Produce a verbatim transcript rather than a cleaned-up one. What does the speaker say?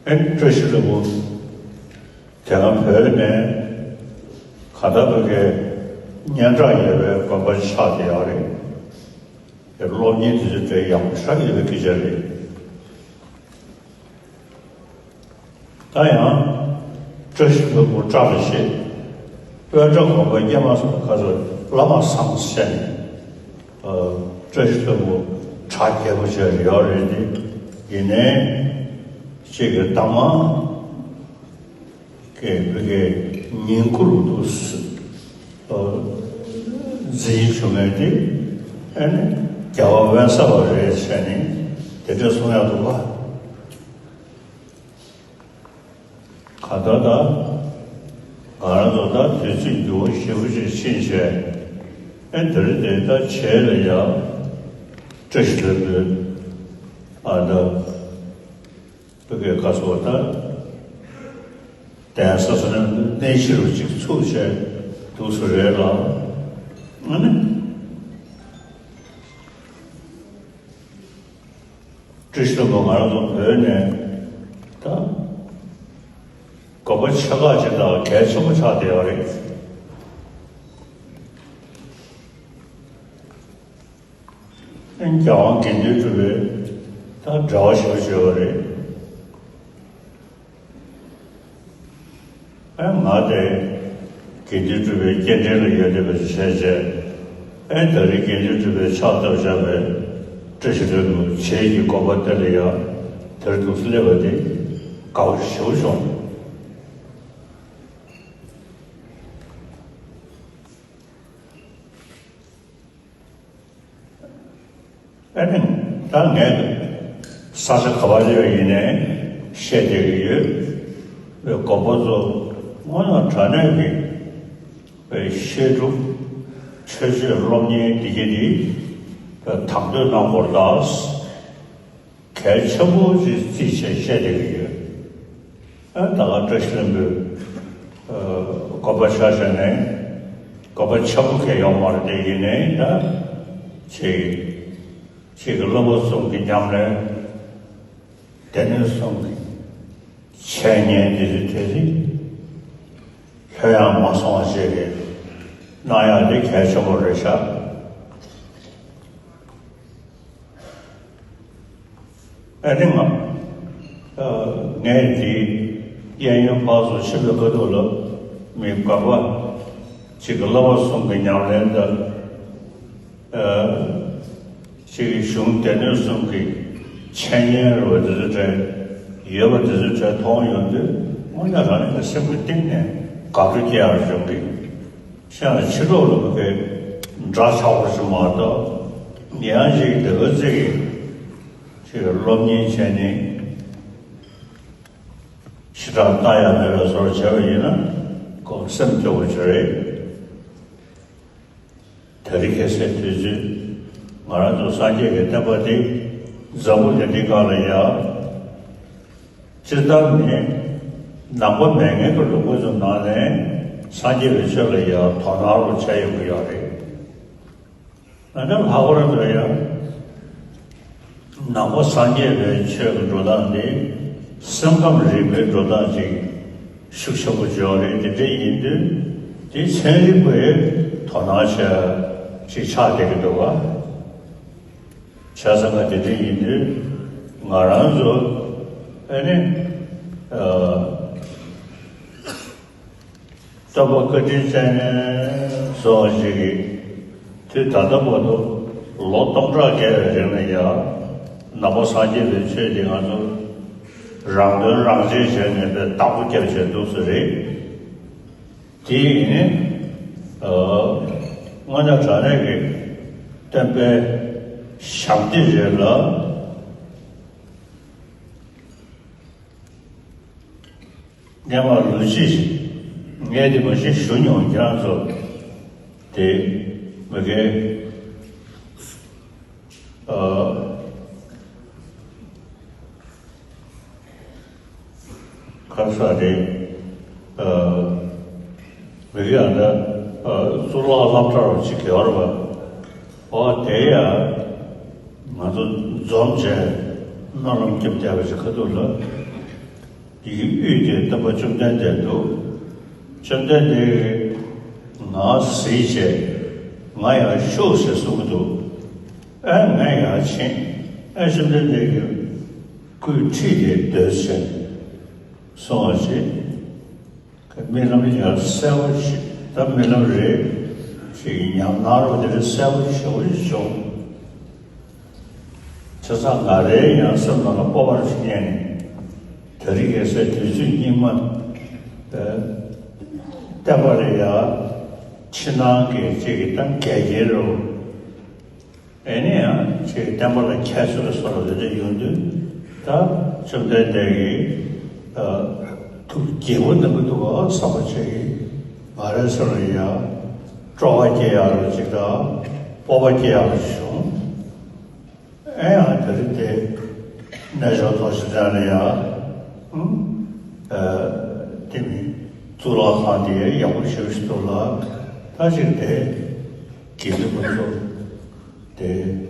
ཨེ་བཀྲ་ཤིས་ལྷུན་པོ། དེ་སྔ་བོད་ནས་ག་ད་བོད་ཀྱི་སྙན་གྲགས་ཡོད་པའི་དགོན་པ་ཆགས་བསྡད་ཡོད་རེད། དེ་སློབ་གཉེར་དེ་ཚོ་དེ་ཡག་པོ་ཞེ་དྲག་ཡོད་པའི་སྐད་ཆ་རེད། ད་ཡང་བཀྲ་ཤིས་ལྷུན་པོ་བཀྲ་ལ་ཤེས། དཔལ་བཀྲ་དགོན་པ་སྙེ་མ་སོགས་ཁ་སོ་བླ་མ་བསམ་བྱས་ནས། ཨ། བཀྲ་ཤིས་ལྷུན་པོ་གྲ་རྒྱས་པོ་བྱས་ཡོད་རེད་དེ། ཡིན་ནའི་ཅིག་གི་དང་མ་གི་བོད་ཀྱི་ཉིང་ཁུ་རུ་དུ་འཛིན་བྱུང་བའི་དེ། ཨ་ནི་རྒྱལ་བ་དབེན་ས་པ་རེད་བྱས་ནས་དེ་འདྲ་གསུང་ཡག་འདུག་ག། གང་ལྟར་ད་ང་རང་ཚོ་ད་དུས་ཚོད་འགྱུར་བ་ཞེ་པོ་ཅིག་ཕྱིན་བྱས། ཨེ་འདི་རེད་དེ། ད་བྱས་ལ་ཡ་བཀྲ་ཤིས་ལྷུན་པོའི་ཨ་ད་བོད་ཀྱི་བཀའ་ཟུར་ད་གདན་ས་སོ་ནས་གནས་ཕྱི་རུ་ཅིག་ཚུགས་བྱས་འདུག་སུ་རེད་ལ། ཨ་ནི། བཀྲ་ཤིས་ལྷུན་པོ་ང་རང་ཚོ་བོད་ནས་ད་དགོན་པ་ཆེ་ཁག་ཅིག་དང་གལ་ཆེན་པོ་ཆགས་བསྡད་ཡོད་རེད། ཨ་ནི་རྒྱལ་དབང་དགེ་འདུན་གྲུབ་པའི་ད་འབྲེལ་བ་ཞེ་པོ་ཅིག་ཡོད་རེད། ཨ་ང་དེ་དགེ་འདུན་གྲུབ་པའི་སྐྱེ་ཕྲེང་ལ་ཡོད་བསྡད་པ་ཞིག་བྱས་རྗེས། ཨེ་ད་རེས་དགེ་འདུན་གྲུབ་པའི་ཕྱག་བཏབ་བཞག་པའི་བཀྲ་ཤིས་ལྷུན་པོ་བྱེས་ཀྱི་དགོན་པ་དེ་ལ་ཡང་དེར་འདུག་སེ་སླེབས་པ་དེ་དགའ་པོ་ཞེ་པོ་བྱུང་། ཨ་ནི་ད་ངས་ས་ཆ་ག་པར་སླེབས་ཡིན་ནའི་བཤད་བསྡད་ཀྱི་ཡོད། བའི་དགོན་པ་ཚོ་དངོས་གནས་དྲང་གནས་ཀྱི་བའི་བཤད་སྒྲུབ་ཆོས་སྤྱོད་སློབ་གཉེར་འདི་ག་དེ་བའི་དང་དོད་གནང་དགོས་ལ། གལ་ཆེན་པོ་ཞིག་བརྩིས་བྱས་བཤད་བསྡད་ཀྱི་ཡོད། ཨ་ད་ག་བཀྲ་ཤིས་ལྷུན་པོའི་ཨ་དགོན་པ་ཆ་བཞག་ནས་དགོན་པ་ཆེན་པོ་གང་ཡོད་མ་རེད་དེ། ཡིན་ནའི་ད་ཅིག་ཅིག་གི་བླ་མ་གསུམ་གྱི་ཉམས་ལེན། སྡེ་སྣོད་གསུམ་གྱི་འཆད་ཉན་འདི་ཚོ་དེ་རིང་ལྷོད་ཡངས་མ་སོང་བ་ཞིག་གི་གནང་ཡག་དེ་གལ་ཆེན་པོ་རེད་ཤག། ཨ་ནི་ང་ཨ་ངས་དེ་གཡས་གཡོན་ཕར་ཚུར་ཕྱིན་པའི་ཁ་ཐུག་ལ་མི་དགོན་པ་གཅིག་གི་བླ་མ་གསུམ་གྱི་ཉམས་ལེན་དང་། ཨ་གཅིག་གི་གཞུང་སྡེ་སྣོད་གསུམ་གྱི་འཆད་ཉན་རེད་པ། དེ་ཚོ་འདྲ་ཡོད་པ་དེ་ཚོ་འདྲ་མཐོང་ཡོང་དུས། དངོས་གནས་རང་ཉིད་ལ་སེམས་ཀྱི་གཏིང་ནས་དགའ་སྤྲོ་སྐྱེ་ཡག་བྱུང་གི། ཤ་ཕྱི་ལོགས་ལ་བོད་སྐད་འདྲ་ཆགས་པ་ཞིག་མ་གཏོགས། ཡང་ཅིག་དེ་ག་ཚོད་ཀྱི་ཅིག་སློབ་གཉེར་བྱས་ནས་ཞེ་དྲག་ལྟ་ཡག་མེད་པའི་བཟོ་འདྲ་བྱས་པ་ཡིན་ན་ཁོ་སེམས་སྐྱོ་པོ་ཅིག་རེད། དེ་རིང་ཁ་སང་དུས་ཚོད་ང་རང་ཚོ་སངས་རྒྱས་ཀྱི་བསྟན་པ་འདི་འཛམ་བུ་གླིང་འདི་སྒང་ལ་ཡ། སྤྱིར་བཏང་ནི་ནང་པ་མེད་མཁན་གྱི་ལུང་པ་ཚོ་ནང་ནས་སངས་རྒྱས་པའི་ཆོས་ལ་ཡ་དོ་སྣང་རུ་བྱས་ཡོང་གི་ཡོད་རེད། ང་ཚོ་ལྷག་པར་དུ་ཡང་ནང་པ་སངས་རྒྱས་པའི་ཆོས་ཀྱི་འགྲོ་སྟངས་འདི་སེམས་ཁམས་རིག་པའི་འགྲོ་སྟངས་ཅིག་ཤུགས་ཆེན་པོ་ཅིག་ཡོད་རེད། དེ་འདྲ་ཡིན་དུས་དེ་ཚན་རིག་པས་དོ་སྣང་བྱས་ཅིག་ཆགས་བསྡད་ཀྱི་འདུག་ག། བྱས་ཙང་ང་དེ་འདྲ་ཡིན་དུས་ང་རང་ཚོ་ཨ་ནི་ཨ། སྟོན་པ་བཀའ་དྲིན་ཅན་སོགས་ཞིག་གིས་དུས་ད་ལྟ་བར་དུ་ལོ་སྟོང་ཕྲག་བརྒལ་བའི་རིང་ལ་ཡང་ནང་པ་སངས་རྒྱས་པའི་ཆོས་འདི་ང་ཚོ་རང་དོན་རང་གཅེས་བྱས་ནས་དཔེ་བདག་པོ་རྒྱབ་བྱས་འདུག་ས་རེད། དེ་ཡིན་ནའི་ཨ་དངོས་གནས་དྲང་གནས་ཀྱི་བསྟན་པའི་ཞབས་འདེགས་རེད་ལ། སྔས་མ་ལོ་གཅིག་ངས་དེ་མ་གཞི་ཞུ་མྱོང་། ཁྱེད་རང་ཚོ་དེ་མི་དགེ་ཨ་ཁ་ས་དེ་ཨ་མི་དགེ་ཨ་ད་ཨ་གཙུག་ལག་སློབ་གྲྭ་རུ་ཅིག་གི་བར་བ། ཨོ་དེ་ཡ་ང་ཚོ་འཛོམས་བྱས་སྨོན་ལམ་རྒྱབ་བསྡད་པ་ཞིག་ཁ་ཐུག་ལ། དེའི་དབུས་དེར་སྟོན་པ་བཅོམ་ལྡན་འདས་འདུག། བཅོམ་ལྡན་འདས་ཀྱིས་ང་གཟིགས་བྱས། ང་ཡར་ཤོག་ཟེར་གསུང་གི་འདུག། ཨ་ངས་ཡར་ཕྱིན། ཨ་བཅོམ་ལྡན་འདས་ཀྱིས་སྐུའི་འཁྲིས་དེར་སྡོད་ཟེར་གསུང་བ་ཞིག། རྨི་ལམ་ཡང་གསལ་བོ་ཞིག། ད་རྨི་ལམ་རེད། ཅིག་ཉམས་སྣང་རོ་དེ་རེད། གསལ་བོ་ཞེ་བོ་ཞིག་བྱུང་། བྱས་ཙང་ང་རའི་ཡང་སེམས་ནང་ལ་སྤོབས་པ་ཞིག་རྙེད་ནས། དེ་རིང་ཁ་སང་དུས་ཚོད་སྙིགས་མ་བསྟན་པ་ལ་ཡ། ཕྱི་ནང་གི་ཅིག་གི་ད་འགལ་རྐྱེན་རོ། ཨེ་ནི་ཡང་ཅིག་བསྟན་པ་ལ་ཁྱད་གསོད་སོགས་ལ་དེ་འདྲ་ཡོང་དུས། ད་བཅོམ་ལྡན་འདས་ཀྱིས་ཐུགས་དགྱེས་པོ་གནང་གི་འདུག་ག་བསམ་པ་ཅིག་གིས་ང་རའི་སེམས་ལ་ཡང་སྤྲོ་བ་སྐྱེ་ཡག་རོ་ཅིག་དང་སྤོབས་པ་སྐྱེ་ཡག་རོ་ཅིག་བྱུང་། ཨེ་ཡང་དེ་རིང་དེ་གནས་མཆོག་ཐོག་ཆེན་ལ་ཡང་། ཨ་དེ་མིན་གཙུག་ལག་ཁང་དེ་ཡག་པོ་ཞེ་པོ་ཞིག་འདུག་ལ། ད་ཅིག་དེ་དགེ་འདུན་པ་ཚོ་དེ།